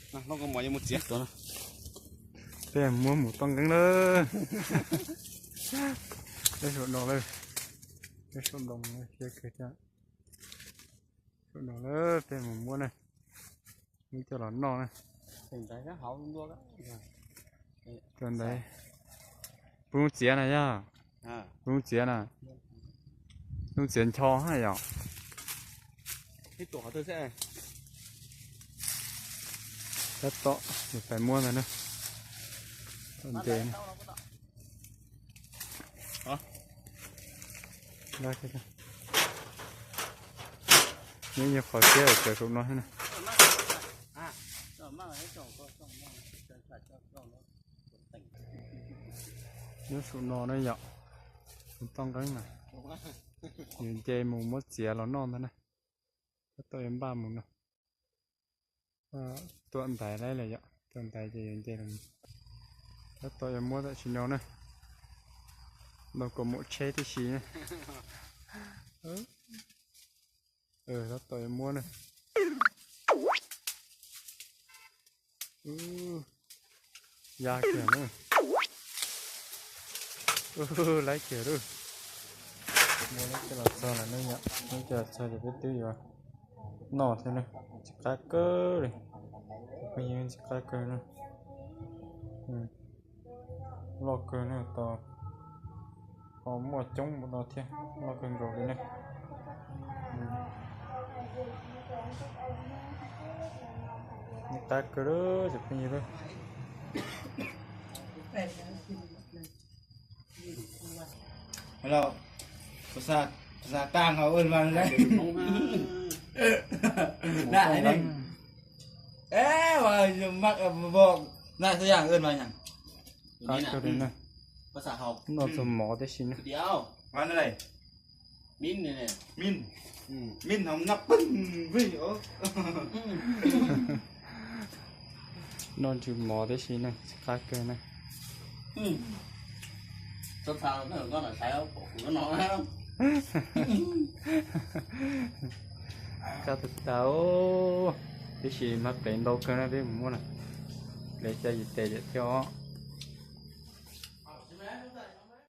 Peb muab mus toj nqeeb lawm. Peb saum no lawm. Peb saum ntoo siab kawg thiab. Saum no lawm peb mus muab na. Muab coj los noj na. Tus ntaiv, pub txiav na yog. Pub txiav na. Pub txiav ncho na yom. Tab tom pais muab ntag na. Tom ntej na. Nyob nyuag qhov siab tawm saum no thiab na. Nyob saum no na yom. Mus toj nqeeb na. Yuav nce mus muab txiav los noj ntag na. Tab tom yuav npaj mus no. Tuam ntaiv lawm yom, tuam ntaiv ces yuav nce los. Tab tom yuav muab tam sim no na. Ntau kom muaj tsheb tib si na. Tab tom yuav muab na. Ya kiag na. Laib kiag lawm. Muab coj los txog lawm ne yom, muab coj los txog ces peb twb yuav noj thiab na. Tsis qab kawg li. Pheej yeej tsis qab kawg na. Loj kawg na, tos ho muaj coob npaum no thiab, loj kawg nkaus li ne. Qab kawg lawm cov phooj ywg. Hello. Xav tag nrho ua mas lawm. Qab kawg li na. Noj txog mov tib si na. Noj txog mov tib si na, tsis qab kawg na. Qab tag tag, tiam sis mas plev ntau kawg na, peb mus muab na. Plev cov yim tes thiab os.